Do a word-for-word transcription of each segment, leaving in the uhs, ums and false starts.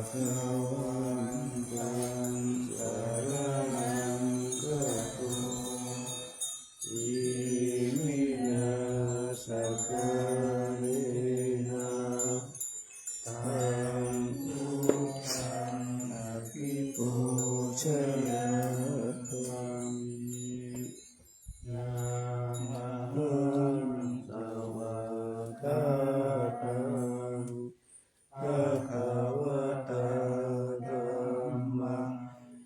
Bhagavantaṃ saraṇaṃ gacchāmi. Iminā sakkārena taṃ buddhaṃ abhipūjayāmi. Yamaham svākkhātaṃ bhagavatā dhammaṃ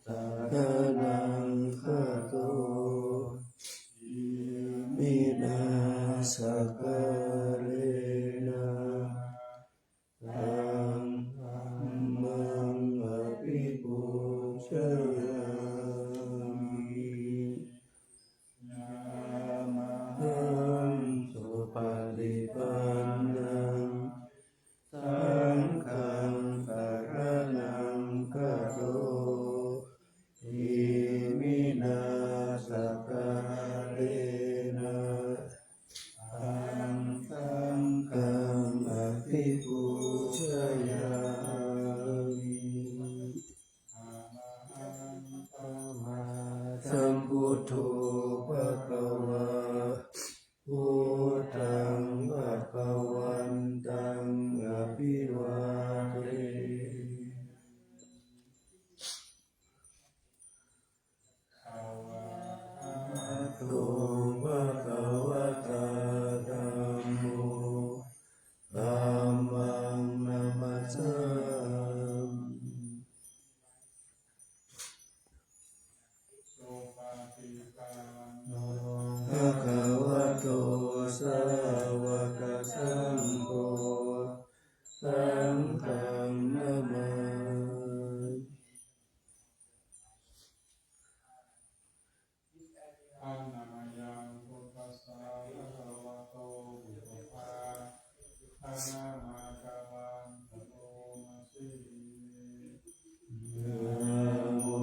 saraṇaṃ gacchāmi. Iminā sakkārena taṃ dhammaṃ abhipūjayāmi. Yamaham supaṭipannaṃ saṅghaṃ saraṇaṃ gacchāmi. Iminā sakkārena taṃ saṅghaṃ abhipūjayāmi. Arahaṃ sammāsambuddho bhagavā, buddhaṃ bhagavantaṃ abhivādemi. Svākkhāto bhagavatā dhammo, dhammaṃ namassāmi. Supaṭipanno bhagavato sāvakasaṅgho, saṅghaṃ namāmi. Anāyaṃ buddhassa bhagavato pubbabhāganamakāraṃ karomasi. Namo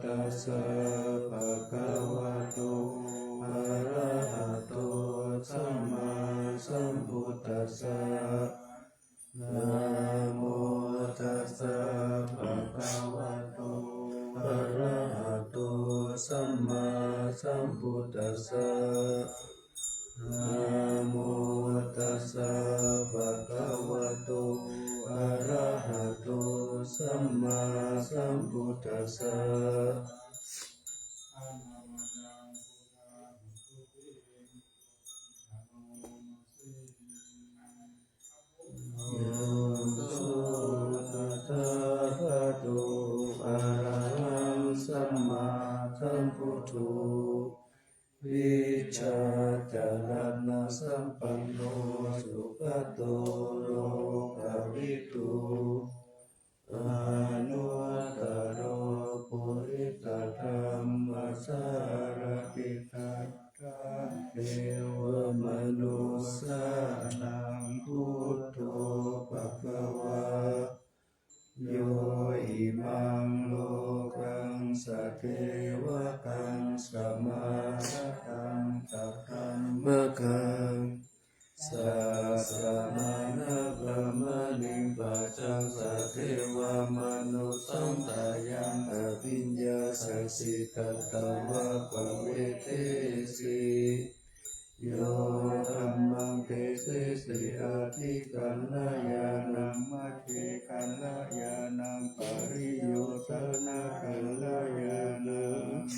tassa bhagavato arahato sammāsambuddhassa. Namo tassa bhagavato arahato sammāsambuddhassa. Namo tassa bhagavato arahato sammāsambuddhassa. Yo so tathāgato arahaṃ sammāsambuddho, vijjācaraṇasampanno sugato lokavidū, anuttaro purisadammasārathi satthā devamanussānaṃ buddho bhagavā. Yo imaṃ lokaṃ sadevakaṃ samārataṃ sabrahmakaṃ, sassamaṇabrāhmaṇiṃ pajaṃ sadevamanussapadaṃ abhiññāya sacchikatvā pavedesi. Yo dhammaṃ desesi atthi kalyāṇaṃ, magge kalyāṇaṃ, pariyosāna kalyāṇaṃ,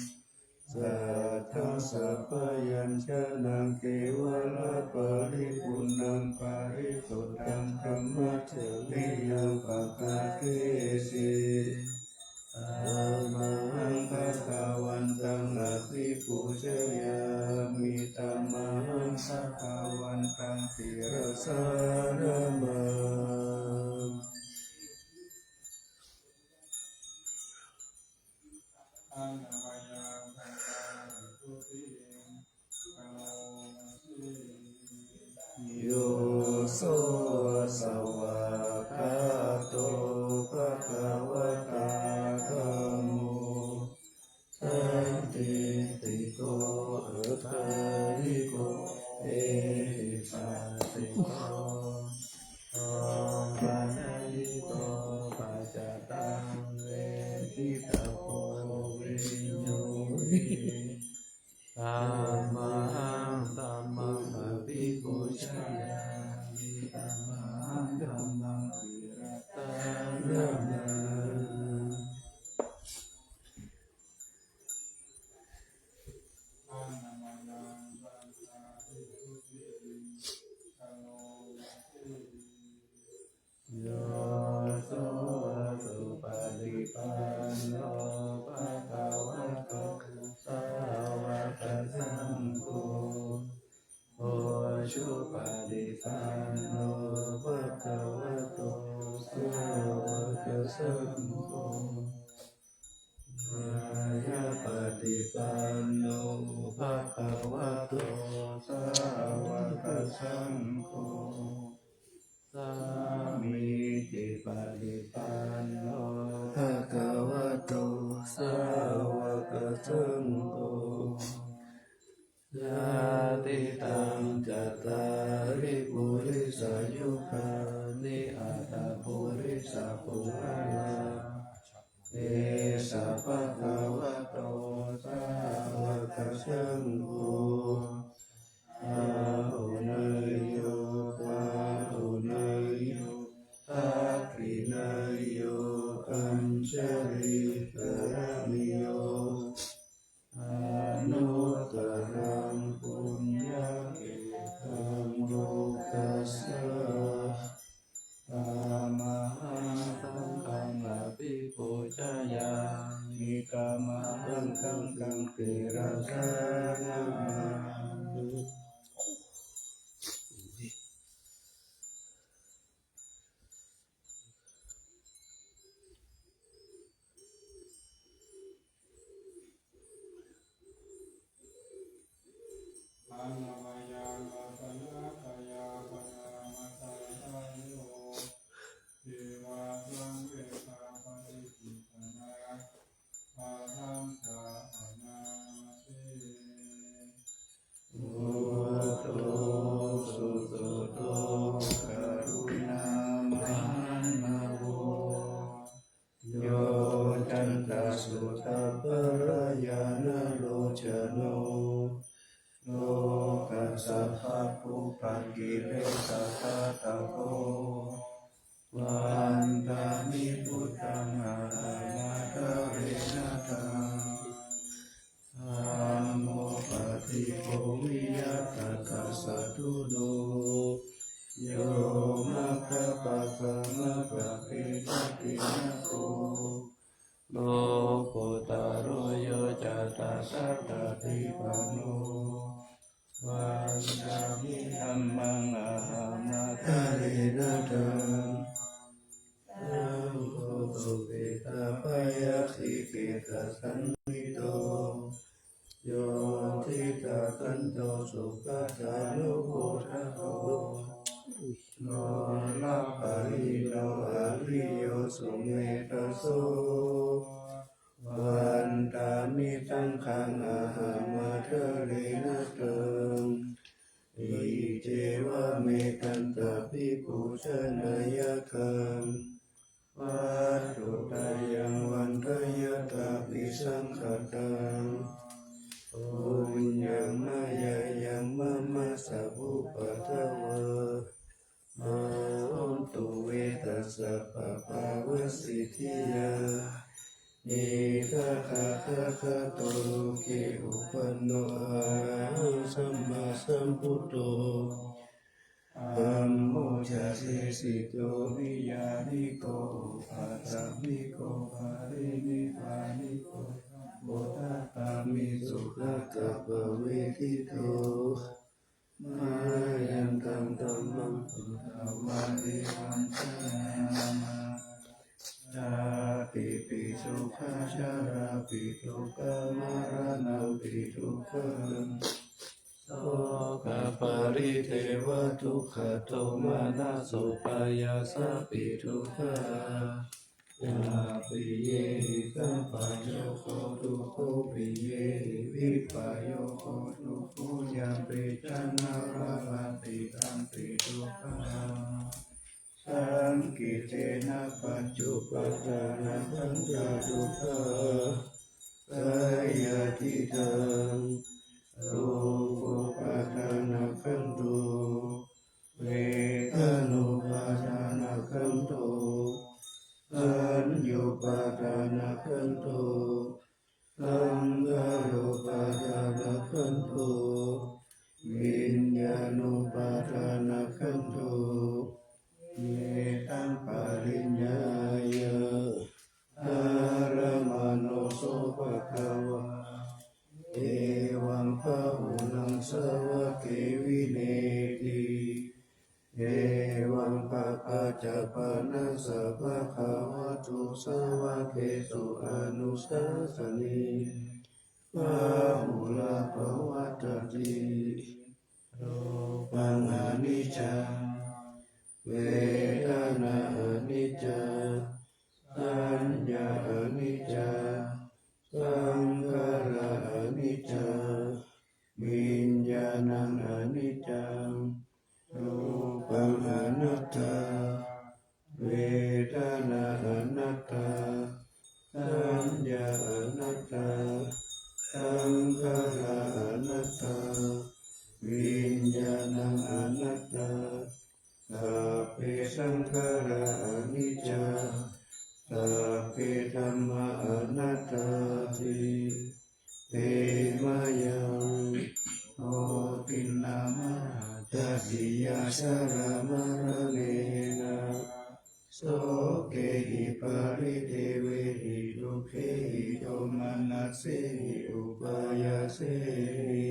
saccaṃ sabyañjanaṃ, kevalaparipuṇṇaṃ parisuddhaṃ brahmacariyaṃ paṭṭhāsi. Tamahaṃ bhagavantaṃ abhipūjayāmi, tamahaṃ bhagavantaṃ sirasā namāmi. Yo so svākkhāto panno bhagavato sāvakasaṅgho. Ñāyapaṭipanno bhagavato sāvakasaṅgho. Sāmīcipaṭipanno bhagavato sāvakasaṅgho. Yadidaṃ cattāri purisayugāni aṭṭha purisapuggalā, esa bhagavato sāvakasaṅgho, āhuneyyo pāhuneyyo dakkhiṇeyyo añjalikaraṇīyo, anuttaraṃ puññakkhettaṃ lokassāti. Tamahaṃ saṅghaṃ abhipūjayāmi, tamahaṃ saṅghaṃ sirasā namāmi. Annamayaṃ ratanatayappaṇamantarayo, devā saṃvedhapaṭibujjhā, bāhaṃ sahassamabhāsi. Buddho susuddho karuṇāmahaṇṇavo, yoccantasuddhapallayaṇalocano, lokassa pāpūpakilesatāndavo, vandāmi buddhaṃ ahaṃ ādarena taṃ. Dhammo paṭibo viya tassa satthuno, yo maggapākamagga vedati nako, lokuttaro yo ca tassa paṭipanno, vandāmi dhammaṃ ahaṃ ādarena taṃ. Saṅgho pubbe ca bhayā titikkhasannito, yo titikkanto supaṭṭhānuggāhako, nānappaṇhino ariyo sumedhaso, vandāmi saṅghaṃ ahaṃ ādarena taṃ. Iccevamettaṃ abhipūjanāya taṃ, vatthuttayaṃ vandāya taṃ visaṅkhataṃ, puññaṃ mayā yaṃ mama sabbupaddavā, hontu ve tassa pāpavajjitiyā. Etadaggato loke uppanno arahaṃ sammāsambuddho, dhammo ca desito niyyāniko upasamiko parinibbāniko sambodhagāmi sugatāpavejjito. Mayantaṃ dhammaṃ sutvā devaṃ janāmātā, jātipi dukkhā jarāpi dukkhā maraṇampi dukkhaṃ, sokaparidevadukkhadomanassupāyāsāpi dukkhā, yā piyehi sampayogo dukkho, piyehi vippayogo dukkho, yampi cana labhati tampi dukkhaṃ, saṅkhittena pañcupādānakkhandhā dukkhā. Saṃyādiṭṭhaṃ rūpupādānakkhandho, vedanupādānakkhandho, saññāupādānakkhandho, saṅkhārupādānakkhandho, viññāṇupādānakkhandho. Etaṃ pariññāya dhāramāno so bhagavā, evaṃ bahulaṃ sāvake vineyyati. Ācappanā ca bhagavato sāvake anusāsanī bahulā pavattati. Rūpaṃ aniccā, vedanā aniccā, saññā aniccā, saṅkhārā aniccā, viññāṇaṃ aniccaṃ. Rūpaṃ anattā, vedanā anattā, saññā anattā, saṅkhārā anattā, viññāṇaṃ anattā. Sabbe saṅkhārā aniccā, sabbe dhammā anattāti. Te mayaṃ hotiṇṇa mahattaciyā jarāmaraṇena sokehi paridevehi dukkhehi domanassehi upāyāsehi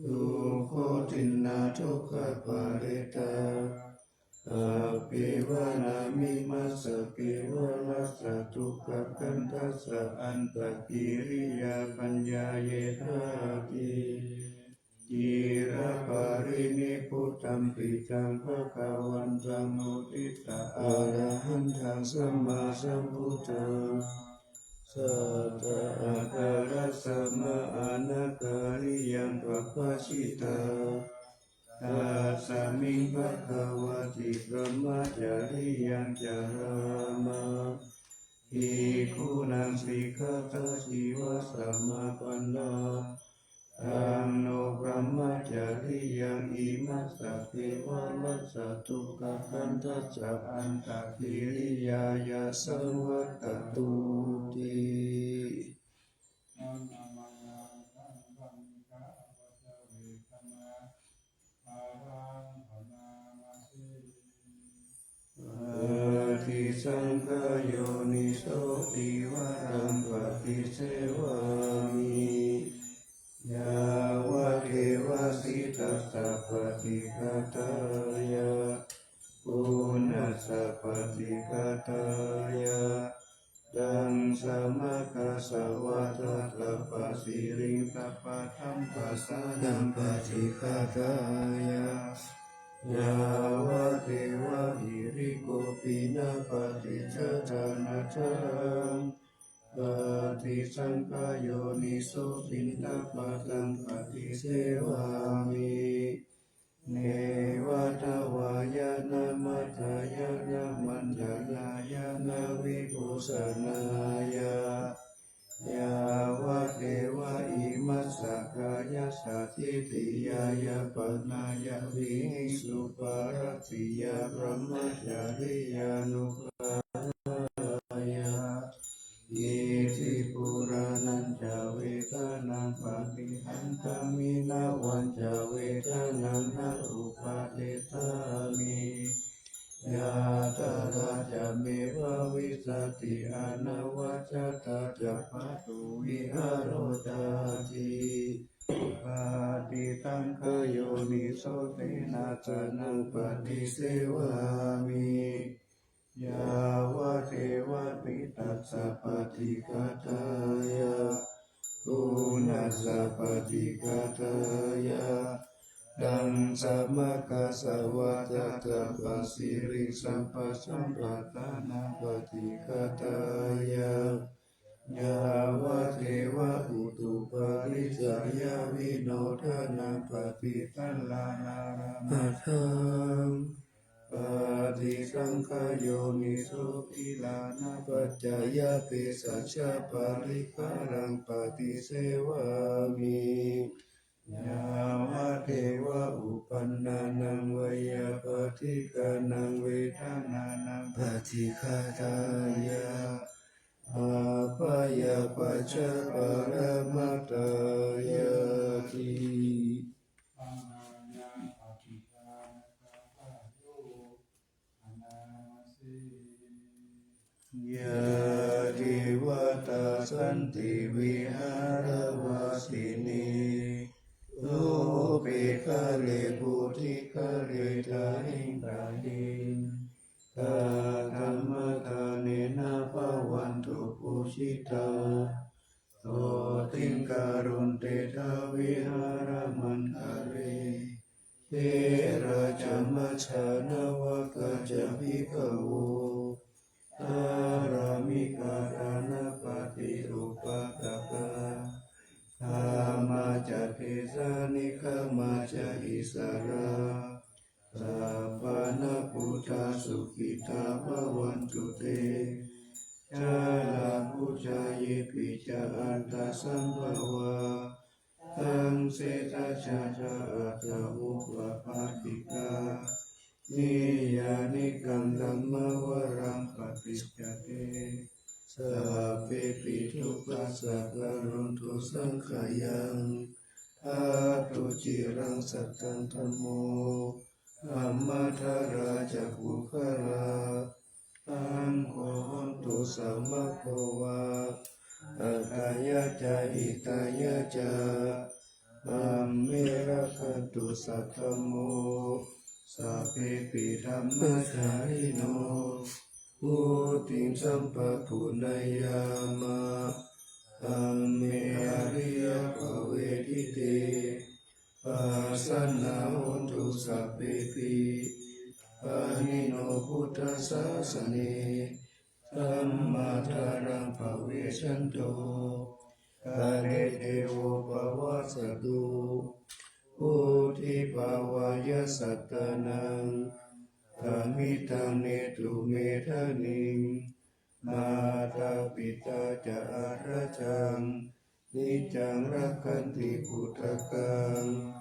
dukkhotiṇṇadukkhaparitā appeva nāme massa kevalassa dukkhakhandhassa antakiriyā paññāyedhāti. Ciraparinibbutampi taṃ bhagavantaṃ uddissa arahantaṃ sammāsambuddhaṃ satthā ākārasmā anākāriyaṃ pabbajitā. Tasmiṃ bhagavati brahmacariyaṃ carāma bhikkhūnaṃ sikkhāpadīpaja samāpannā. Taṃ no brahmacariyaṃ imassa kevalassa dukkhakhandhassa antakiriyāya saṃvattatu ti. Paṭisaṅkhā yoniso tīvaraṃ paṭisevāmi yāvadeva sītassa paṭighātāya pūnassa paṭighātāya taṃ samaggāsvātātapasiriṃ tappataṃ paṭighātāya yāvadeva hirikopinapaṭicchādanatthaṃ paṭisaṅkhā yoniso piṇḍapātaṃ paṭisevāmi neva davāya na madāya na maṇḍanāya na vibhūsanāya yāvadeva imassa kāyassa ṭhitiyā yāpanāya vihiṃsuparatiyā brahmacariyānuggahāya iti purāṇañca vedanaṃ paṭihaṅkhāmi navañca vedanaṃ na uppādessāmi yātrā ca me bhavissati anavajjatā ca pātuvihāro cāti. Paṭisaṅkhā yoniso ṭhitānaṃ paṭisevāmi yāvadeva sītassa paṭighātāya pūnassa paṭighātāya taṃ samaggāsvātātapasiriṃsapasamphassānaṃ paṭighātāya yāvadeva utuparissayavinodanaṃ paṭisallānārāmatthaṃ paṭisaṅkhā yoniso gilānapaccayabhesajjaparikkhāraṃ paṭisevāmi yāvadeva uppannānaṃ veyyābādhikānaṃ vedanānaṃ paṭighātāya abyāpajjhaparamatāyāti. Yā devatā santi vihāravāsinī, thūpe ghare bodhighare tahiṃ tahiṃ, bhavantu pūjitā, sotthiṃ karontedha vihāramaṇḍale. Therā ca majjhā navakā ca bhikkhavo, ārāmikā dānapatī upāsakā, gāmā ca desā neggāmā ca issarā, sappāṇabhūtā sukhitā bhavantu te. Jalābujā yepi ca aṇḍasambhavā, saṃsedajātā athavopapātikā, niyyānikaṃ dhammavaraṃ paṭicca te, sabbepi dukkhassa karontu saṅkhayaṃ. Ṭhātu ciraṃ sataṃ dhammo, dhammaddharā ca puggalā, saṅgho hotu samaggo va, atthāya ca hitāya ca. Amhe rakkhatu saddhammo, sabbepi dhammacārino, vuḍḍhiṃ sampāpuṇeyyāma, dhamme ariyappavedite. Pasannā hontu sabbepi, pāṇino buddhasāsane, dhammaddharāṃ pavecchanto, kāle devo pavassatu. Vuḍḍhibhāvāya sattānaṃ, samiddhaṃ netu medaniṃ, mātā pitā ca atrajaṃ, niccaṃ rakkhanti puttakaṃ,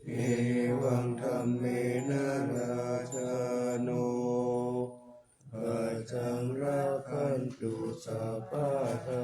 evaṃ dhammena rājāno, pajaṃ rakkhantu sabbadā.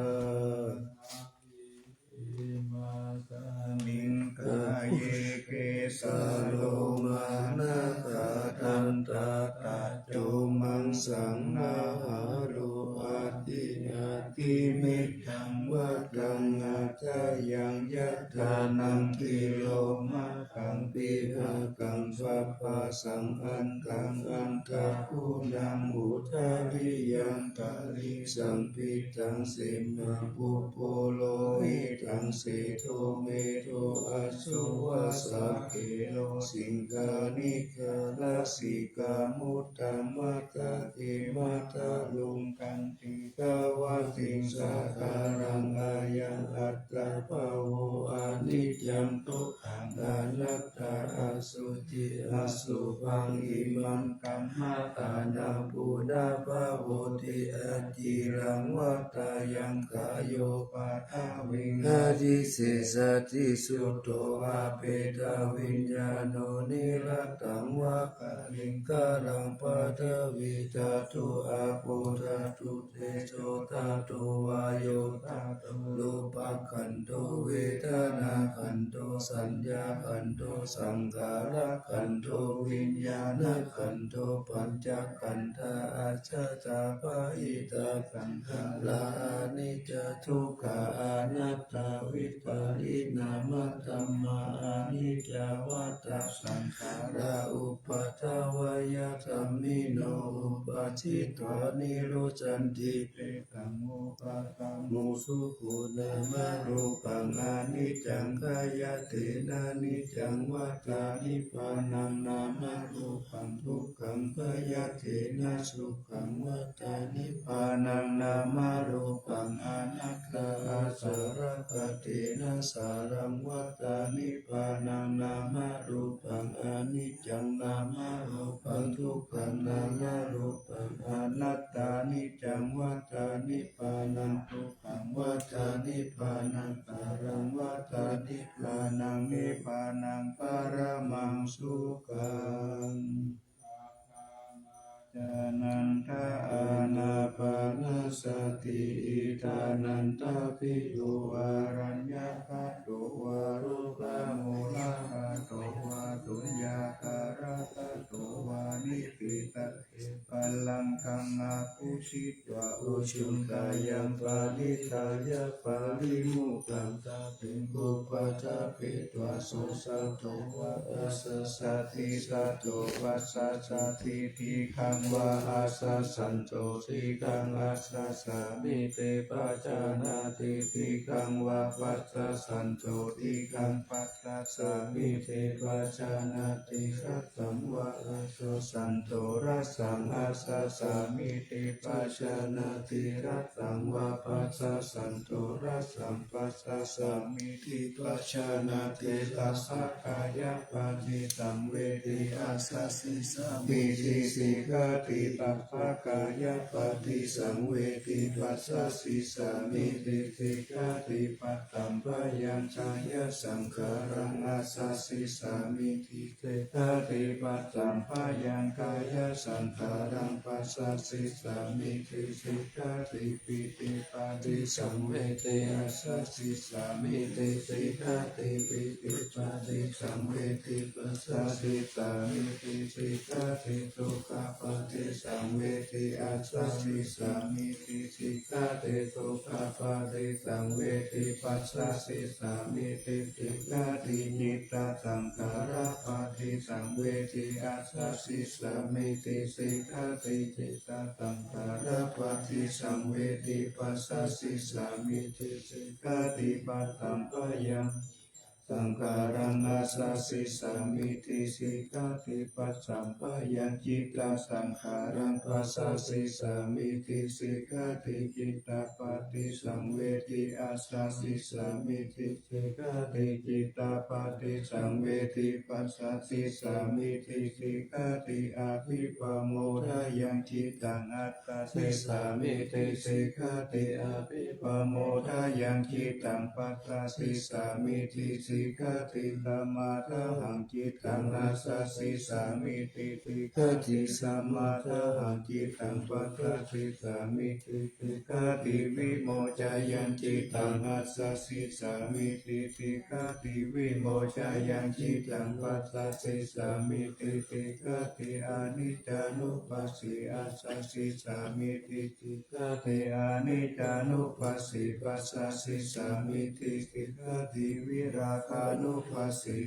Imasmiṃ kāye kesā lomā nakhā dantā taco maṃsaṃ nahārū aci, ati mettaṃ vadaṃ athāyaṃ yathā naṃ tilomasaṃ pīhakaṃ papphāsaṃ antaṃ andhakhuṇaṃ udariyaṃ talisaṃ pittaṃ semhaṃ pubbo lohitaṃ sedo medo assu vasā kheḷo siṅghāṇikā lasikā muttā matthake matthaluṅgaṇḍi kavatiṃsā khalaṃ ayaṃ attabhāvo aniccaṃ dukkhaṃ anattā asuci asubhaṃ imaṃ kammaṭṭhānaṃ punabbhavoti aciraṃ vata yaṃ kāyo paṭhaviṃ adhisessati chuḍḍho apetaviññāṇo niratthaṃ va kaliṅgaraṃ paṭhavī dhātu āpo dhātu tejo dhātu vāyo dhātu rūpakkhandho vedanākkhandho saññākkhandho saṅkhārakkhandho viññāṇakkhandho pañcakkhandhā ajjhattā bahiddhā saṅkhārā aniccā dukkhā anattā vipariṇāmadhammā aniccā vata saṅkhārā uppādavayadhammino uppajjitvā nirujjhanti. Petaṃ vūpasamo sukho nāma rūpaṃ aniccaṃ khayatena niccaṃ vata nibbānaṃ nāma rūpaṃ dukkhaṃ khayatena sukhaṃ vata nibbānaṃ nāma rūpaṃ anattā āsarakkhatena sāraṃ vata nibbānaṃ nāma rūpaṃ aniccaṃ nāma rūpaṃ dukkhaṃ nāma rūpaṃ anattā niccaṃ vata nibbānaṃ dukkhaṃ vata nibbānaṃ sāraṃ vata nibbānaṃ nibbānaṃ paramaṃ sukhaṃ. Janantā ānāpānasati iddhānantābhiyū araññagāto vā rukkhamūlagato vā suññāgāragato vā nibbindake pallaṅkaṃ akuṭitvā ujukayaṃ parittājja parimokkhāya bhikkhupadā petvā so satto vā asasati satto vā sassati dīghaṃ vā asasatto dīghaṃ assa passāmīti pajānāti, dīghaṃ vā passassanto, dīghaṃ passāmīti pajānāti, hrasaṃ vā passassanto, hrasaṃ passāmīti pajānāti, hrasaṃ vā passassanto, hrasaṃ passāmīti pajānāti, tattha kāyapaṭisaṃvedī assasisāmīti sikkhati, tattha kāyapaṭisaṃvedī passasisāmīti sikkhati, paṭṭhapāyaṃ kāyasaṅkhāraṃ assasisāmīti sikkhati, paṭṭhapāyaṃ kāyasaṅkhāraṃ passasisāmīti sikkhati, pītipaṭisaṃvedī assasisāmīti sikkhati, pītipaṭisaṃvedī passasisāmīti sikkhati, sukhapaṭisaṃvedī assasisāmīti sikkhati, sukhapaṭisaṃvedī passasisāmīti sikkhati, cittasaṅkhārapaṭisaṃvedī assasisāmīti sikkhati, cittasaṅkhārapaṭisaṃvedī passasisāmīti sikkhati, paṭṭhapāyaṃ saṅkhāraṃ assasisāmīti sikkhati, paṭṭhapāyaṃ cittasaṅkhāraṃ passasisāmīti sikkhati, cittapaṭisaṃvedī assasisāmīti sikkhati, cittapaṭisaṃvedī passasisāmīti sikkhati, abhipamodāyaṃ cittaṃ atta sisāmīti sikkhati, abhipamodāyaṃ cittaṃ passasisāmīti sikkhati, samādāhaṃ cittaṃ assasisāmīti sikkhati, samādāhaṃ cittaṃ passasisāmīti sikkhati, vimocāyaṃ cittaṃ assasisāmīti sikkhati, vimocāyaṃ cittaṃ passasisāmīti sikkhati, aniccānupassī assasisāmīti sikkhati, aniccānupassī passasisāmīti sikkhati, virāgānupassī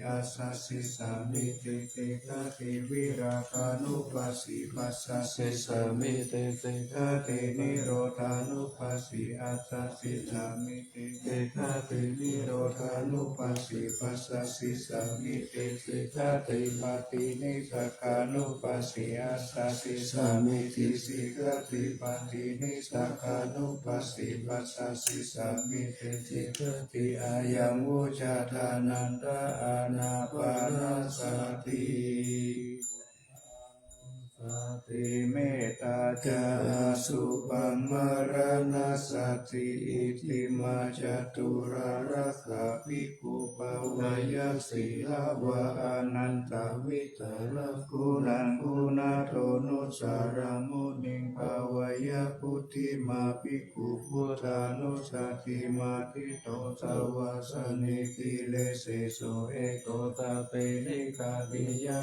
assasisāmīti sikkhati, virāgānupassī passasisāmīti sikkhati, nirodhānupassī assasisāmīti sikkhati, nirodhānupassī passasisāmīti sikkhati, paṭinissagānupassī assasisāmīti sikkhati, paṭinissagānupassī passasisāmīti sikkhati, ayaṃ vuccatā ānanda ānāpānasati. Sati metā ca asubhaṃ maraṇasati, iccimā ca tūḷārāgā bhikkhū bhāvaye sīlavā anantavitarā. Guṇaguṇato nussaraṃ muniṃ bhāvaye buddhimānā bhikkhū, buddhānussatimatthito savāsaṇī. Giriseso eko tapesi gayhā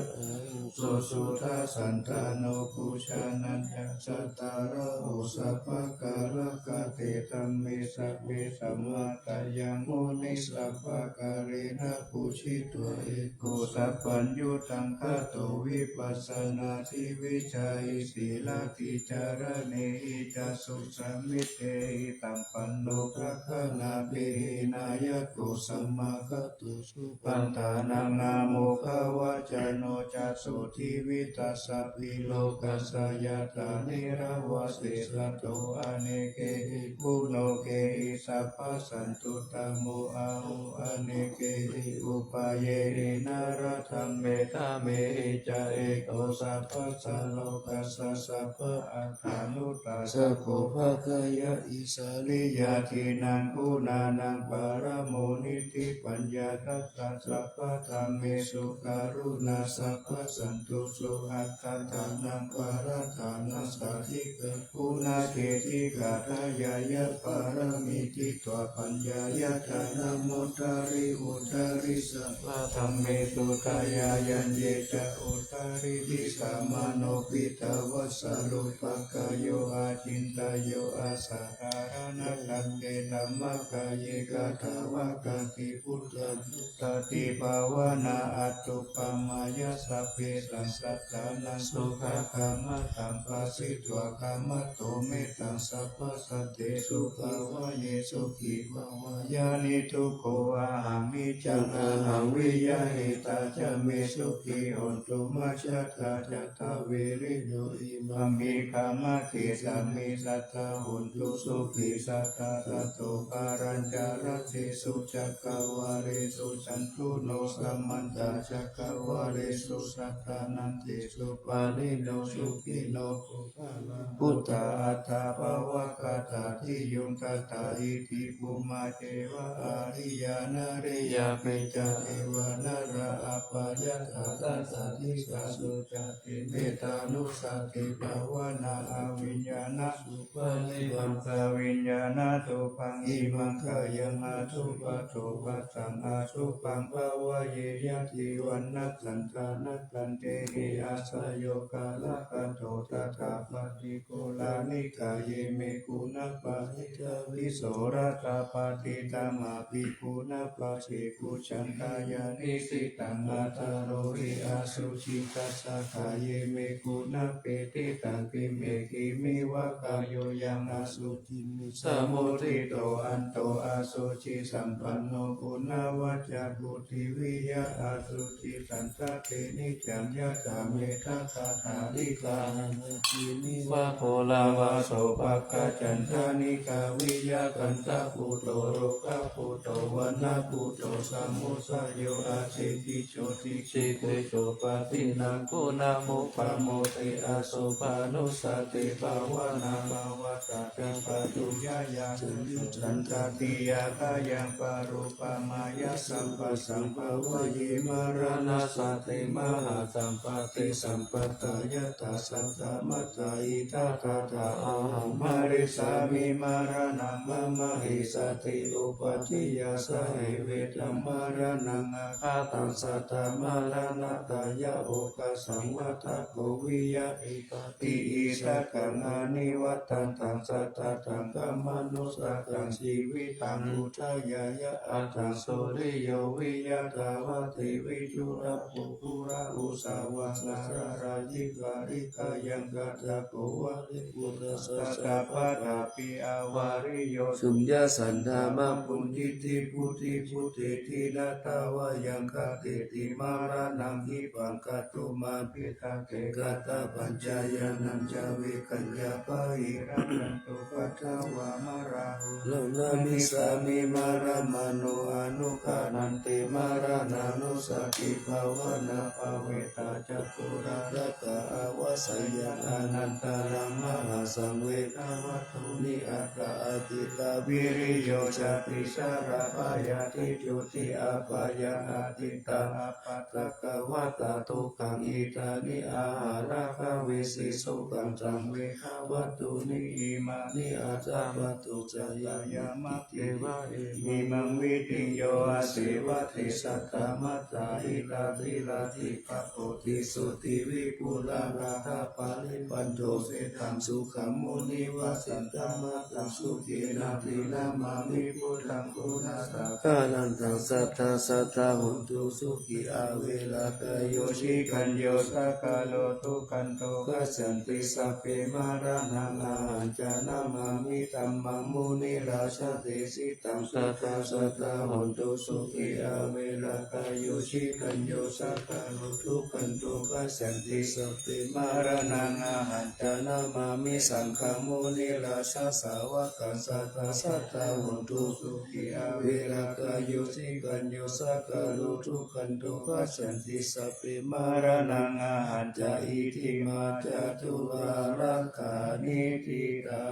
susuddhasandano, pujanaññā jātā raho sabbakārakate. Dhamme sabbe samattā yaṃ muni sabbakālena pūjitā, eko sabbaññutaṃ gāto vipassanādevijjāhi. Sīlatejaraṇehi ca susamitehi, sampanno gaganāpehi nāyako samāgato, supaṇṇānaṃ āmokavacano ca, sotthi vittassāpi lokassa yathā nirāvā. Sesato anekehi guṇokehi sabbasantuttamo, āhu anekehi upāyehi naradhaṃ. Mettāmehi ca eko sabbasā lokassa sabba attānudassako, phakkāya issariyā dhinnaṃ guṇānaṃ paramo niddhi. Paññā tattha sabbadhammesu karuṇā sabbasantuso, attānaṃ paratthāna sādhikā guṇāketī gāthā, yāya pāramī Hitvā paññāya dānamuttariṃ uttariṃ sabbadhammesu dayāyan ye ca uttariṃ disaṃ manovidhā vassa rūpakāyo acintayuṃ asaddhāraṇaghate dhammakāye katā va kāti. Buddhānu- sati bhāvanā atthupamayā sabbesaṃ sattānaṃ sukhakaṃ mataṃ phāsitvā kamato mettaṃ sabbasatthisu bhāvaye. Sukhī bhāvaye niddukkho ahaṃ niccaṃ ahaṃ viya hitatā ca me sukhī hontu majjhattā ca dāviriyu imamhi dhammadesami sadā hontu sukhī sadā. Sadā balañca rājesu cakkavāḷesu candano samantā cakkavāḷesu sadā nāgesu pāṇino sukhino bho gā lā buddhā aṭṭhā pavakkhatāti. Yuṃ tattha iti bhummā devā ariya nareyā picca devā nalā appajattā sadā disāsu cāti. Mettānusati bhāvanā abhiññānasuppadipakkhā viññānarūpaṃ imaṃ kāyaṃ asubhato bhasaṃ asubhaṃ bhāvaye. Yadi vaṇṇasaṃ dānaṃ khantehi āsayo kālakato tathāpatti goṇāni kāye me guṇā pahītā visorasā pahītamāpi guṇā pāṭigucchantāya nisitaṃ ataroti asucī. Tassa kāye me guṇā pahītaṃ khippaṃ khippaṃ iva kāyo yaṃ asuciṃ nissamudito anto asucī sampanno guṇavaccaṃ puthiviya asucī. Santāne niccaṃ yathā meghaghaṇathaddhikā haṇābhi nivato pāvako lāva sopāga candhanikkā viya kaṇṭaputto rogaputto vaṇṇaputto samudayo atthi kicco dīghitejo padinnā guṇā muppamoti. Āsobhanusati bhāvanā pavattā ca pātuyāya ca yaṃ santātiya kāyaṃ parūpamayya sabbasaṃ bhāvaye. Maraṇasati mahāsampatti sampattā yathā saddamattā iti tathāhaṃ marissāmi maraṇaṃ mama essati upādiyā sahevedaṃ maraṇaṃ aggataṃ saddamaṇaṃ atthāya okāsaṃ vata ko viya iti. Issakaṃ anivattantaṃ satattaṃ khamanu sakaṃ jīvitaṃ udayāya aṭṭhaṃsu riyo viya dvattiṃ viduḷabhū pura usa vassa rājikalikāyaṃ kaṭṭhako vale puttassa sabbadāpi avariyo suññā saddhammaṃ puññiddhi bhūti bhūteti na tāva yaṃ khateti maraṇaṃ khippaṃ khatumābhi dha te katapaññāya nañca vikaññā pahīnantu paṭṭhāva maraṇo. Raṇamissāmi maraṇamāno anuggaṇhanti maraṇānusati bhāvanā bhāvetvā ca tularaka avassayaṃ anantaṃ mahāsaṃ vedavattuni aṭṭha ācikkhā viriyo cāti sarabhayā dhi juti apāyā atiṭṭhā appaṭikavatā dukkhaṃ idāni aharaṃ havisi sukhaṃ taṃ vedavattuni imāni aṭṭha paṭicca yāyā maggeva yamimaṃ vidhiṃ yo āsevati saddamattā ittādīrādi pabodhi sotthiṃ vipulaṃ attaparinibbanto setaṃ sukhaṃ munivaravacanaṃ sukhena dinamāmi buddhaṃ guṇasaṅgharantaṃ satthā sadā hontu sukhī averā kāyo cirañño sakaro dukkhanto gacchanti sabbe maraṇaṃ ahañca namāmi dhammaṃ munirājadesitaṃ satthā sadā hontu sukhī averā kāyo cirañño sakaro dukkhanto gacchanti sabbe maraṇaṃ ahañca namāmi saṅghaṃ munirājasāvakaṃ satthā sadā hontu sukhī averā kāyo cirañño sakaro dukkhanto gacchanti sabbe maraṇaṃ ahañca. Iti mā catularāgaṇī ṭhitā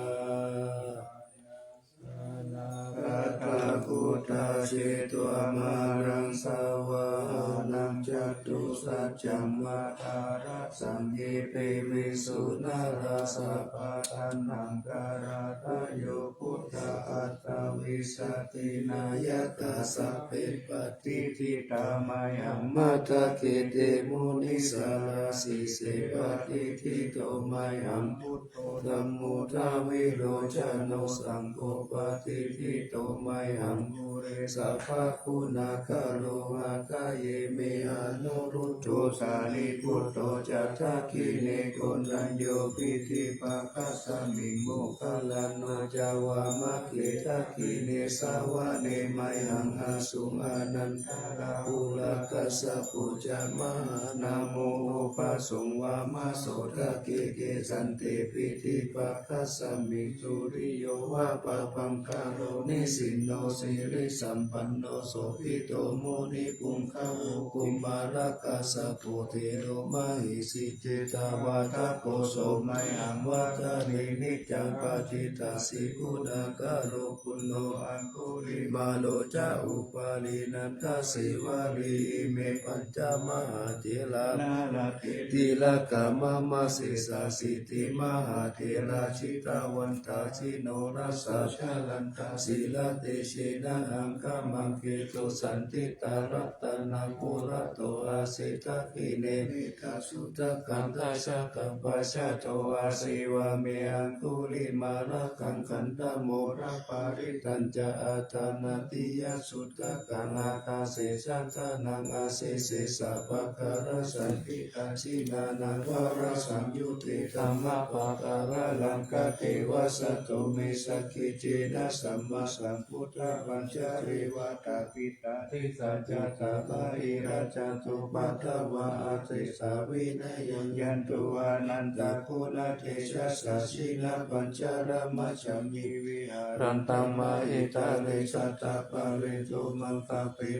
nāgā buddhā jetvā māraṃ savāhanaṃ catusaccāmatarasaṃ ye piviṃsu narāsabhā. Taṇhaṅkarādayo buddhā aṭṭha vijjati nāyakā sabbe patiṭṭhitā mayhaṃ matthake te munissarā. Sīse patiṭṭhito mayhaṃ buddho dhammo dvilocano saṅgho patiṭṭhito mayhaṃ ure sabbaguṇākaro. Hadaye me anuruddho sārīputto ca dakkhiṇe koṇḍañño piṭṭhibhāgasmiṃ moggallāno ca vāmake. Dakkhiṇe savane mayhaṃ āsuṃ ānandarāhulā kassapo ca mahānāmo ubhāsuṃ vāmasotake. Kesante piṭṭhibhāgasmiṃ suriyo va pabhaṅkaro nisinno sirisampanno sobhito munipuṅgavo. Kumārakassapo thero mahesī cittavādako so mayhaṃ vadane niccaṃ patiṭṭhāsi guṇākaro. Puṇṇo aṅgulimālo ca upālī nandasīvalī ime pañca mahātherā nalāṭe tilakā mama. Sesāsīti mahātherā jitavantā jinorasā jalantā sīlatejena aṅgamaṅgesu saṇṭhitā. Ratanaṃ purato āsi dakkhiṇe mettasuttakaṃ dhajaggaṃ pacchato āsi vāme aṅgulimālakaṃ. Khandhamoraparittañca āṭānāṭiyasuttakaṃ ākāse chadanaṃ āsi sesā pākārasaṇṭhitā. Jinā nānāvarasaṃyuttī dhammapākāralaṅkatī vasato me sakiccena sammāsambuddhapañjare. Vātapittādisañjātā bāhirajjhattupaddavā asesā vinayaṃ yantu anantaguṇatejasā. Jinapañjaramajjhamhi viharantaṃ mahītale sattappāriṃ sumaṅgalaṃ.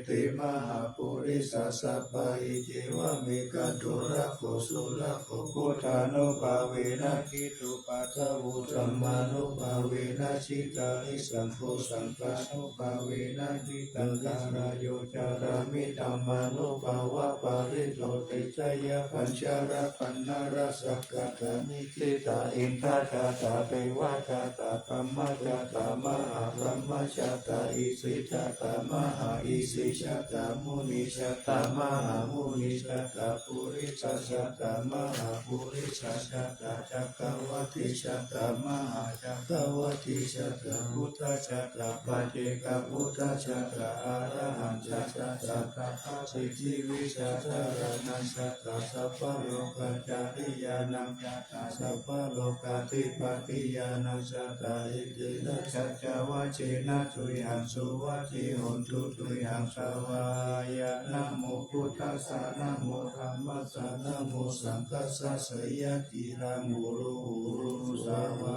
Te mahāpurisāsabhā iccevam ekato rāhulā surakkho buddhānubhāvena jitupaddavo dhammānubhāvena jitārisaṅgho saṅghānubhāvena jitattharāyo cārāmi dhammānubhāvapālito. Te jayapañjarapaṇṇarasakkatā nikkhittā indajātā devajātā brahmajātā mahābrahmajātā isijātā mahāisijātā munijātā mahāmunijātā purisajātā mahāpurisajātā cakkavāṭejātā mahācakkavāṭejātā buddhajātā paccekabuddhajātā arahantajātā sabbasiddhivijjādharaṇaṃ jātā sabbalokacāriyānaṃ jātā sabbalokādhipatiyānaṃ jātā etena saccavajjena tuyhaṃ suvatthi hotu. Tuyhaṃ svākkhātā namo buddhassa namo dhammassa namo saṅghassa jayatilaṃ horo horo svākkhātā.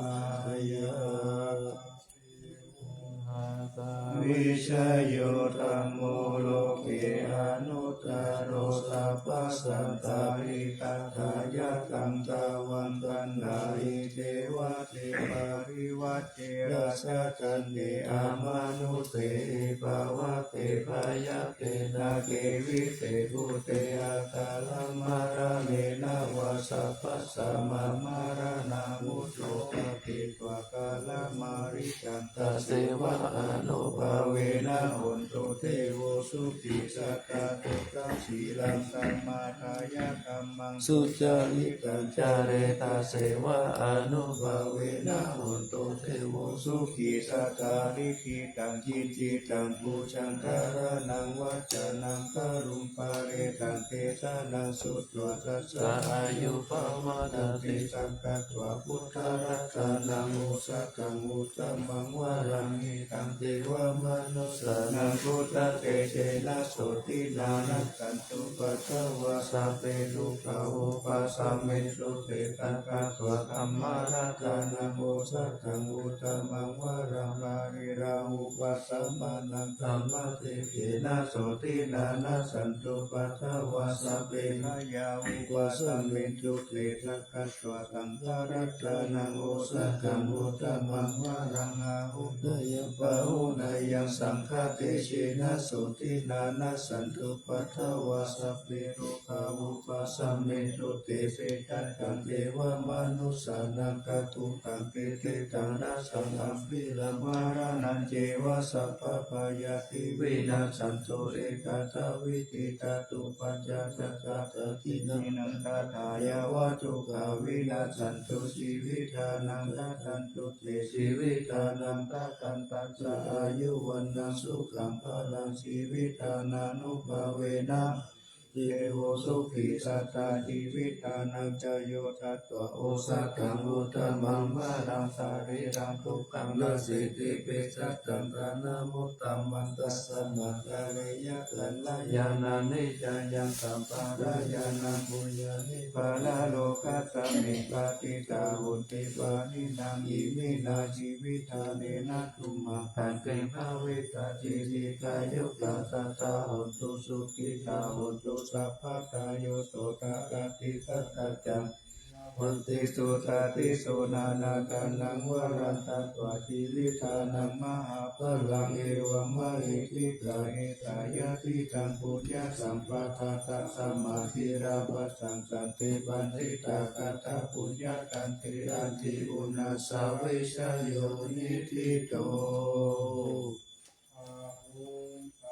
Vijayo dhammo loke anuttaro sabbasantāpi tathāgataṃ tvaṃ vandāmi devate parivaṭṭe rājadaṇḍe amanussāni pāvake byagghe nāgevite bhūte akamāraṃ maraṇena vā sabbasmā maraṇā mutto āpetvā kālamarantaṃ tasseva ānubhāvena hontu devo sukhī sadā. Buddhaṃ sīlaṃ samādāya dhammaṃ sucaritaṃ care tasseva ānubhāvena hontu devo sukhī sadā. Likkhitaṃ cintitaṃ pūjaṃ dhāraṇaṃ vācanaṃ garuṃ pārettaṃ desanaṃ sutvā tassa āyuṃ pavaḍḍhaṃ. Tesaṃ katvā buddharatanaṃ osathaṃ uttamaṃ varaṃ hitaṃ devamanussānaṃ buddhatejena sotthinā nassantupaddavā sabbe dukkhā vūpasamentu. Tesaṃ katvā dhammaratanaṃ osathaṃ uttamaṃ varaṃ pariḷāhūpasamanaṃ dhammatejena sotthinā nassantupaddavā sabbe bhayā vūpasamentu. Tesaṃ katvā saṅgharatanaṃ osathaṃ uttamaṃ varaṃ Āhuneyyaṃ pāhuneyyaṃ saṅghatejena sotthinā nassantupaddavā sabbe rogā vūpasamentu. Te bhajantu devamanussānaṃ sabbupaddavappattidāya. Ārogyakāyikavītariyānussaraṃ sīlaṃ samaṇānañceva sabbabhayā vinassantu. Ekadā vītitā dubbajā ca tassa dīnaṃ daḍā yāva dukkhavīnassātu jīvitānaṃ dadantu te jīvitadaṃ dadantaṃ ca āyu vaṇṇaṃ sukhaṃ balaṃ jīvitadānubhāvena te hotu sukhī sadā. Jīvitadaṃ ca yo datvā osathaṃ uttamaṃ balaṃ sārīraṃ sukhaṃ nasīti pejataṃ dhanamuttamaṃ. Tasmā kālena kalyāṇaṃ niccānaṃ sampādāya na bhūyā nipānālokassāmi. Patiṭṭhā honti pāṇinā iminā jīvitā nena tumhaṃ bhante bhavissatīti. Dīghāyukā sadā hontu sukhitā hontu sabbadā. Yo sottha atthi satta ca bhante suddhadijjo nānādānaṃ varaṃ datvā jīvitadaṃ mahapphalaṃ. Evammahiddhikā ettāyatiraṃ puññasampadaṃ tasmā dhīrā bhaddantā te bhante tattha puññakkhettaṃ āti unnassavijjāyo niṭṭhito.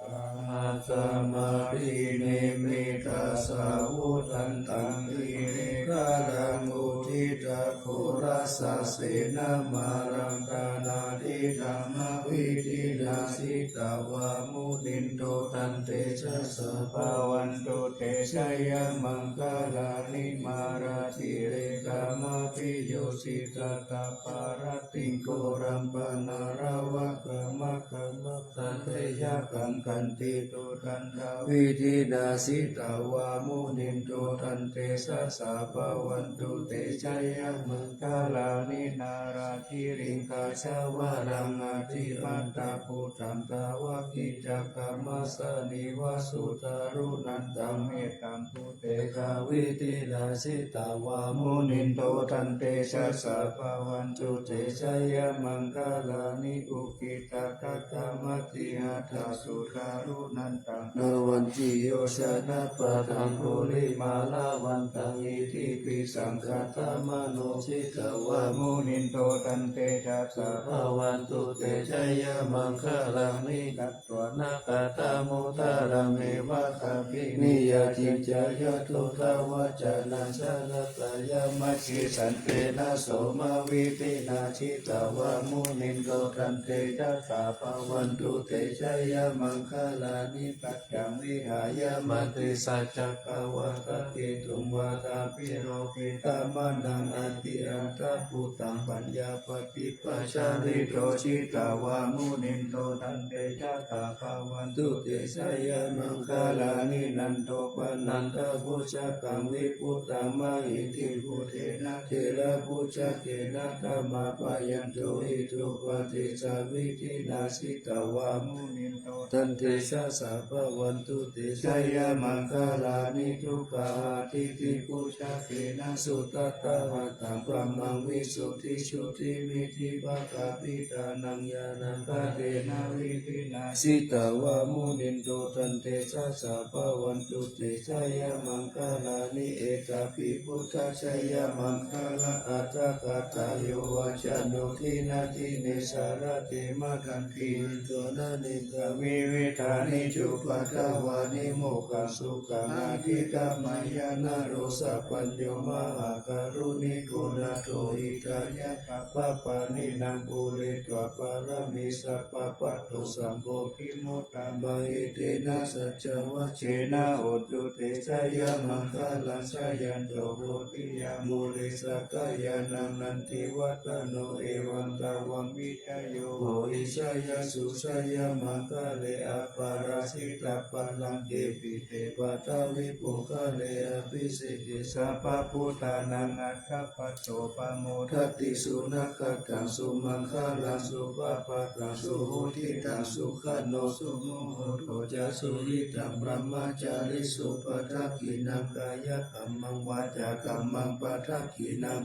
Sahassamabhinimmitasāvudhantaṃ girimekhalaṃ uditaghorasasenamāraṃ dānādidhammavidhinā jitavā munindo taṃ tejasā bhavatu te jayamaṅgalāni. Mārātirekamabhiyujjhitasabbarattiṃ ghorampanāḷavakamakkhamathaddhayakkhaṃ khantīsudantavidhinā jitavā munindo taṃ tejasā bhavatu te jayamaṅgalāni. Nāḷāgiriṃ gajavaraṃ atimattabhūtaṃ dāvaggicakkamasanīva sudāruṇantaṃ mettambusekavidhinā jitavā munindo taṃ tejasā bhavatu te jayamaṅgalāni. Ukkhittakhaggamatihatthasudāruṇantaṃ dhāvantiyojanapathaṅgulimālavantaṃ iddhībhisaṅkhatamano jitavā munindo taṃ tejasā bhavatu te jayamaṅgalāni. Katvāna kaṭṭhamudaraṃ iva gabbhinīyā ciñcāya duṭṭhavacanaṃ janakāyamajjhe santena somavidhinā jitavā munindo taṃ tejasā bhavatu te jayamaṅgalāni. Saccaṃ vihāya matisaccakavādaketuṃ vādābhiropitamanaṃ atiandhabhūtaṃ paññāpadīpajalito jitavā munindo taṃ tejasā bhavatu te jayamaṅgalāni. Nandopanandabhujagaṃ vibudhaṃ mahiddhiṃ puttena therabhujagena damāpayanto iddhūpadesavidhinā jitavā munindo taṃ tejasā bhavatu te jayamaṅgalāni. Duggāhadiṭṭhibhujagena sudaṭṭhahatthaṃ brahmaṃ visuddhijutimiddhibakābhidhānaṃ ñāṇāgadena vidhinā jitavā munindo taṃ tejasā bhavatu te jayamaṅgalāni. Etāpi buddhajayamaṅgalaaṭṭhagāthā yo vācano dinadine sarate matandī nandopanandinā vividhāni cupaddavāni mokkhaṃ sukhaṃ adhigameyya naro sapañño. Mahākāruṇiko nātho hitāya sabbapāṇinaṃ pūretvā pāramī sabbā patto sambodhimuttamaṃ etena saccavajjena hotu te jayamaṅgalaṃ. Jayanto bodhiyā mūle sakyānaṃ nandivaḍḍhano evaṃ tvaṃ vijayo hohi jayassu jayamaṅgale aparājitapallaṅke sīse paṭhavipokkhare abhiseke sabbabuddhānaṃ aggappatto pamodati. Sunakkhattaṃ sumaṅgalaṃ supabhātaṃ suhuṭṭhitaṃ sukhaṇo sumuhutto ca suyiṭṭhaṃ brahmacārisu padakkhiṇaṃ kāyakammaṃ vācākammaṃ padakkhiṇaṃ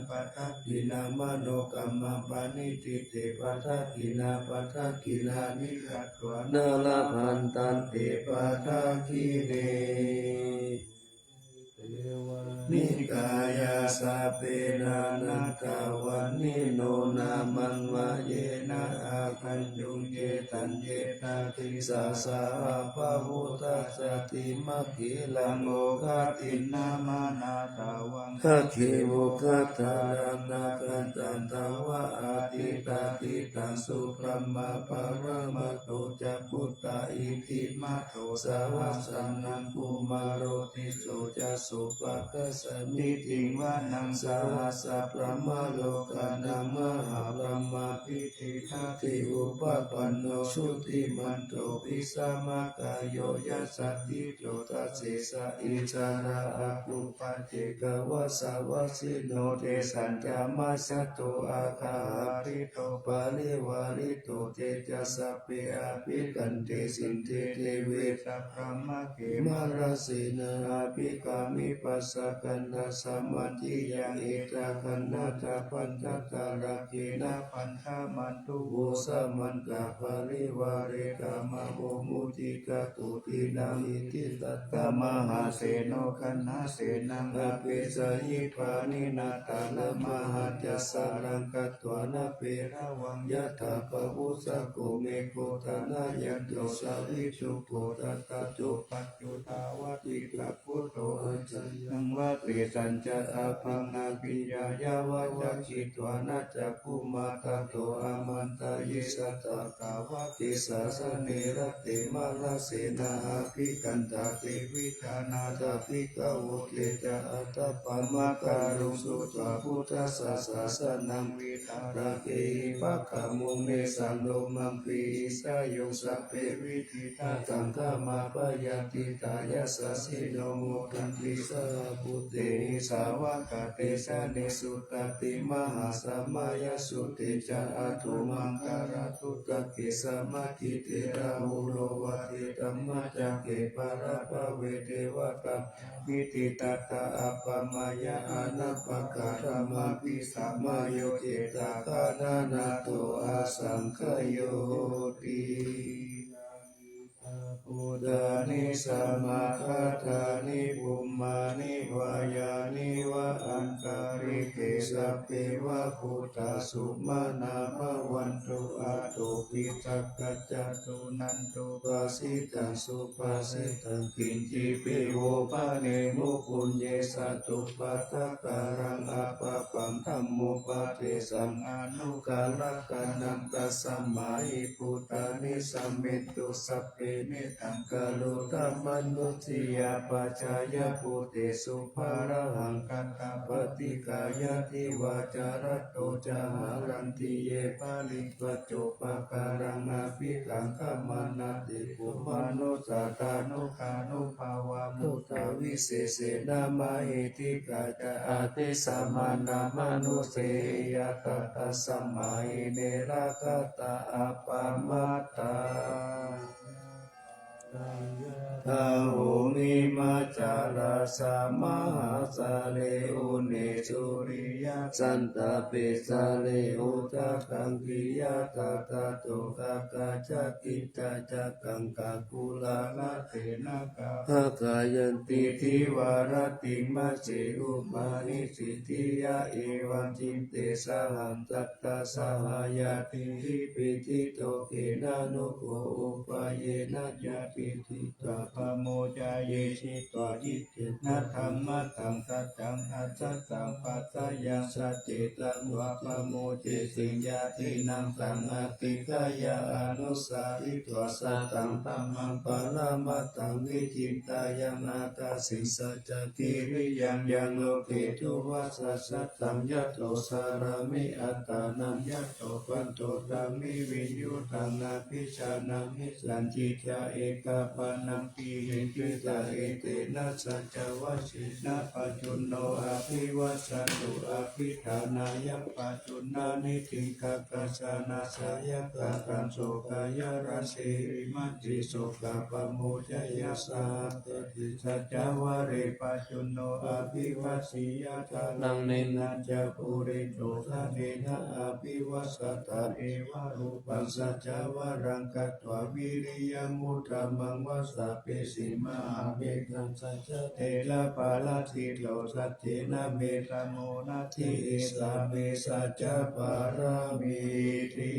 padakkhiṇaṃ manokammaṃ paṇidhī te padakkhiṇā padakkhiṇāni katvāna labhantatthe padakkhiṇe. Nikāyā sabbe nānattavaṇṇino nāmanvayena āgañchuṃ ye taññe tādisā saha bahudhā jāti magghe laṅkothaṃ dinnāma nātavaṃ gagge moggallānaṃ nāgantaṃ dvā āditā diṭṭhaṃ subrahmā paramatto ca puttā iddhimato saha sanaṅ kumāro tisso ca sopāga samitiṃ vanaṃ sahassabrahmalokānaṃ mahābrahmābhitiṭṭhati upapanno jutimanto bhismākāyo yasassi so. Dasettha issarā āguṃ paccekavasavattino tesañca majjhato āga hārito parivārito. Te ca sabbe abhikkante sinde deve sabrahmake mārasenā abhikkāmi passa kaṇhassa mandiyaṃ. Etha gaṇhatha bandhatha rāgena bandhamatthu vo samantā parivāretha mā vo muñcittha koci naṃ. Iti tattha mahāseno kaṇhasenaṃ apesayi pāṇinā talamāhacca saraṃ katvāna bheravaṃ. Yathā pāvussako megho thanayanto savijjuko tathā so paccudāvatti takuto asayaṃvase sañcātabbaṃ abhiññāya vavakkhitvāna cakkhumā tato āmantayi satthā sāvake sāsane rate. Mārasenā abhikkantā te vijānātha bhikkhavo. Te ca ātappamakaruṃ sutvā buddhassa sāsanaṃ vītarāgehi pakkāmuṃ nesaṃ lomampi iñjayuṃ. Sabbe vijitasaṅgāmā bhayātītā yasassino modanti saha bhūtehi sāvakā te janesutāti. Mahāsamayassute ca āguṃ maṅgarātudake samāhiṃ therāhulā vācetaṃ maccake pāṇabhave devatā viditattā appamāya anappakāramabhisamayo cetakā nānattho asaṅkhayoti. Bhūtāni samāgatāni bhummāni vā yāni va antalikkhe sabbeva bhūtā sumanā bhavantu athopi sakkacca suṇantu bhāsitaṃ subhāsitaṃ kiñcipi vo bhaṇemu puññe satupaṭṭhākaraṃ appapaṃ dhammupadesaṃ anukarakkhanaṃ. Tasmā hi bhūtā nisāmethu sabbe mettaṃ karotha manusiyā pajāya bhūtesu pāṇahaṃ kattā paṭikkāyāti vācārato ca haranti ye baliṃ paccupakaraṃ abhitaṃ kammanāti bhummā nussā tānugānubhāvā bhūtā visesena mahiddhikā ca adessamānā manusseyhi ñātatā tasmā hi ne rakkhatha appamattā. Yathā bhummimajjharajā mahāsāgare uṇhisūriyasantāpe sārīputthakāgiyā dhataraṭṭhakā ca kiccā ca kaṅkā kulālasenakā bhaṇāyanti divā rattiṃ majjhe upanissitiyā. Evañcitte saha saha ñātibhi pīḷito khemanugo upāyena ñātibhi saha pamuñcitvā ciñcittā yena dhammaṭṭhaṃ saccaṃ asattaṃ paccayaṃ sacce taṃ va pamuñciṃ ñātīnaṃ taṃ adhikkāya anussāritvā sataṃ dhammaṃ paramatthaṃ vicindeyya. Ātāsiṃ saccakiriyaṃ yaṃ loke duṭṭhavaccasattaṃ yato carāmi attānaṃ yato pantotarī viññū taṃ abhijānāmi. Sañcicca ekapaṇṇaṃ tiṇṇiṃ piṭṭhitā etena saccavajjena pajjunno abhivajjatu. Abhiṭhānāya pajjuṇṇāni diṭṭhaṅkassa na sāyakā taṃ sokāya rāsi imaṃ ti sokā pamodayassa appaṭi saccavajje pajjunno abhivajjeyya. Dānaṃ daññañca puriso dānena abhivajjati. Evaṃ rūpaṃ saccavajjena katvā vīriyamuttamaṃ vajjabesi mahābhinatthena saccatthena palasito saccena mettasuttati. Esā me saccapāramīti.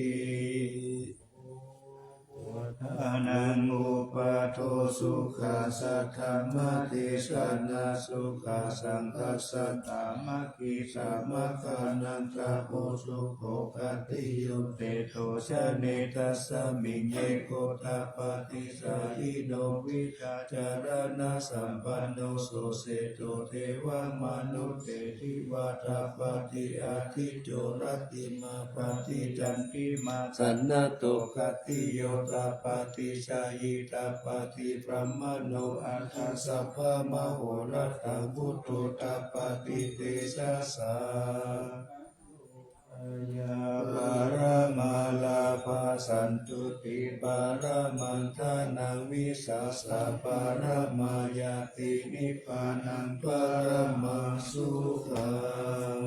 Dānaṃ upādo sukhā saddhammadesanā sukhā saṅghassa sāmaggī samaggānaṃ tapo sukho khatti yo seṭṭho jane tasmiṃ eko tapatisayino vijjācaraṇasampanno so seṭṭho devamanussesi va tapati ādicco rattimā pati candimā sannaddho khatti yo tapatisayī tapati brāhmaṇo atha sabbamahorattaṃ buddho tapati tejasā. Pāramā labhā santuṭṭhī pāramaṃ dānaṃ vissāsā pāramā ñātī nibbānaṃ paramaṃ sukhaṃ.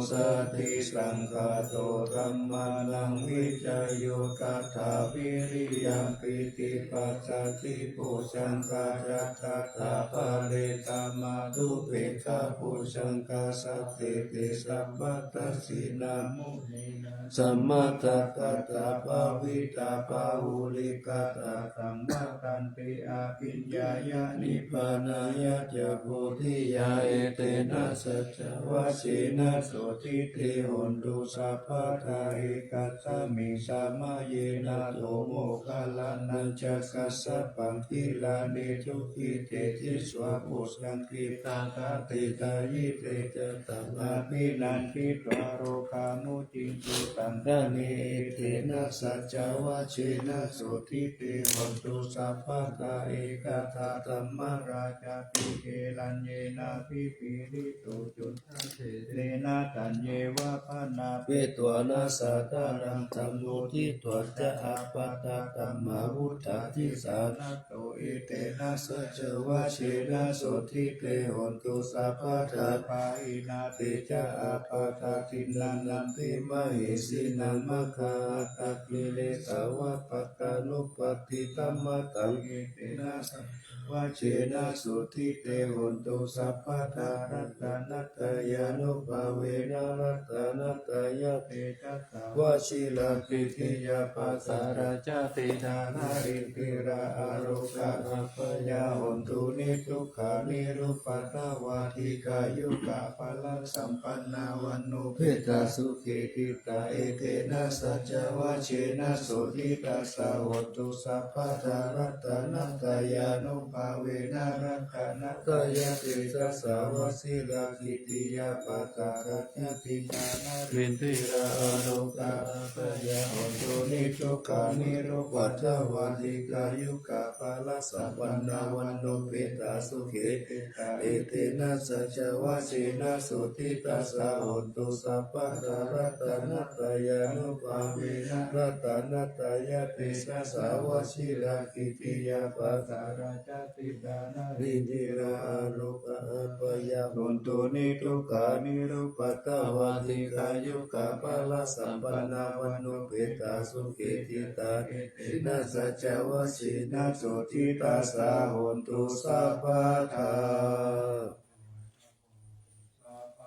Sati saṅkhāto dhammānaṃ vicayo tathā vīriyampīti passaddhi bojjhaṅgā ca tathāpare kāmātupekkhabojjhaṅgā sattete sabbadassinā muninā sammadakkhātā bhāvitā bahulīkatā saṃvattanti abhiññāya nibbānāya ca bodhiyā. Etena saccavajjena sotthi te hotu sabbadā. Ekasmiṃ samaye nātho moggallānañca kassapaṃ gilāne dukkhite disvā bojjhaṅge satta desayi. Te ca taṃ abhinanditvā rogā mucciṃsu taṅkhaṇe. Etena saccavajjena sotthi te hotu sabbadā. Ekadā dhammarājāpi gelaññenābhi pīḷito cundatthe sena taññeva bhaṇāpetvāna sādaraṃ sammoditvā ca ābādhā tamhā vuṭṭhādisā. Natto etena saccavajjena sotthi te hotu sabbadā. Pahīnā te ca ābādhā tiṇṇannampi mahesinaṃ maggāhatakilesāva pattānuppattidhammataṃ. Etena saccavajjena sotthi te hotu sabbadā. Ratanattayānubhāvena ratanattayatejasā vajirakkhittiyā pattharacitā ca narindiyā arogā abyāpajjhā hontu niddukkhamā nirupaddavā dīghāyukā balasampannā vaṇṇophitā sukhī titā. Etena saccavajjena sotthi tassa hotu sabbadā. Ratanattayānubhāvena ratanattayatejasā vajirakkhittiyā pattharacitā ca narindiyā arogā abyāpajjhā hontu niddukkhamā nirupaddavā dīghāyukā balasampannā vaṇṇophitā sukhī titā. Etena saccavajjena sotthi tassa hotu sabbadā. Ratanattayānubhāvena ratanattayatejasā vajirakkhittiyā pattharacitā ca narindiyā arogā abyāpajjhā hontu niddukkhamā nirupaddavā dīghāyukā balasampannā vaṇṇophitā sukhī titā. Etena saccavajjena sotthi tassa hotu sabbadā.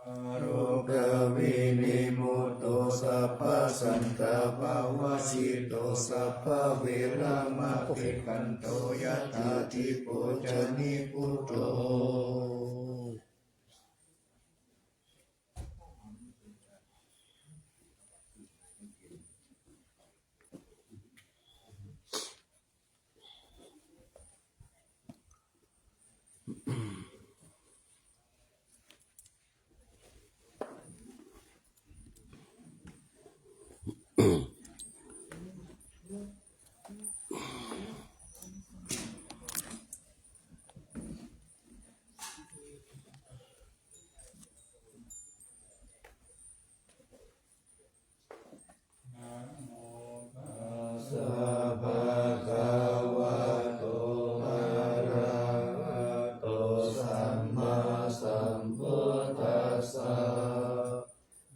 Sabbarogavinimutto sabbasantāpavajjito sabbaveramatikkanto yathā dīpo ca nibbuto. Bhagavato arahato sammāsambuddhassa.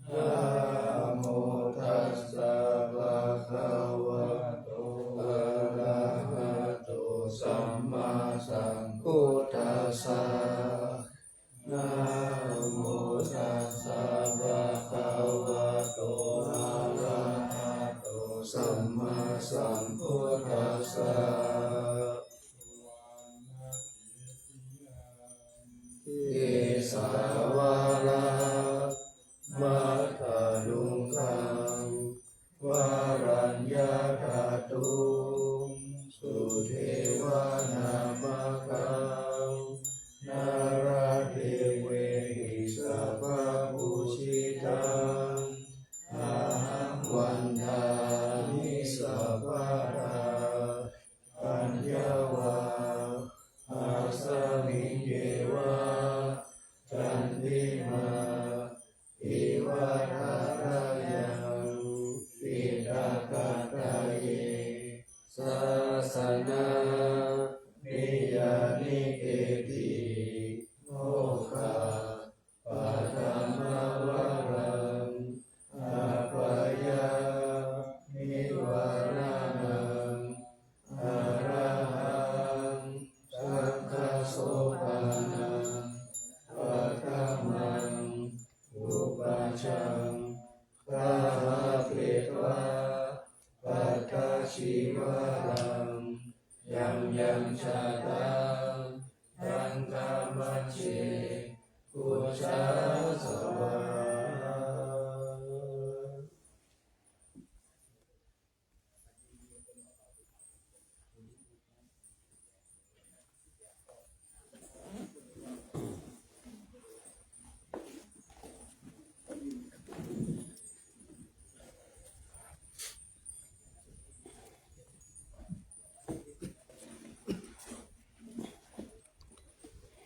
Namo tassa bhagavato arahato sammāsambuddhassa. Namo tassa bhagavato arahato sammāsambuddhassa. Kesavāda matthaluṅgaṃ varaññatatuṃ sudevanāmakaṃ nāradevehi sabbapūjitaṃ ahaṃ vandāmi sabbadā. Paññā vā asmiññeva candimā iva tharayaṃ piṭakattaye sāsana niyaniketi mokkha paṭhamavaraṃ apāya nivāraṇaṃ arahaṃ saṅghasopanam paṭhamaṃ upajaṃ gahapetvā pattacīvaram yaṃ yaṃ jātaṃ taṃ taṃ majjhe pūjasvā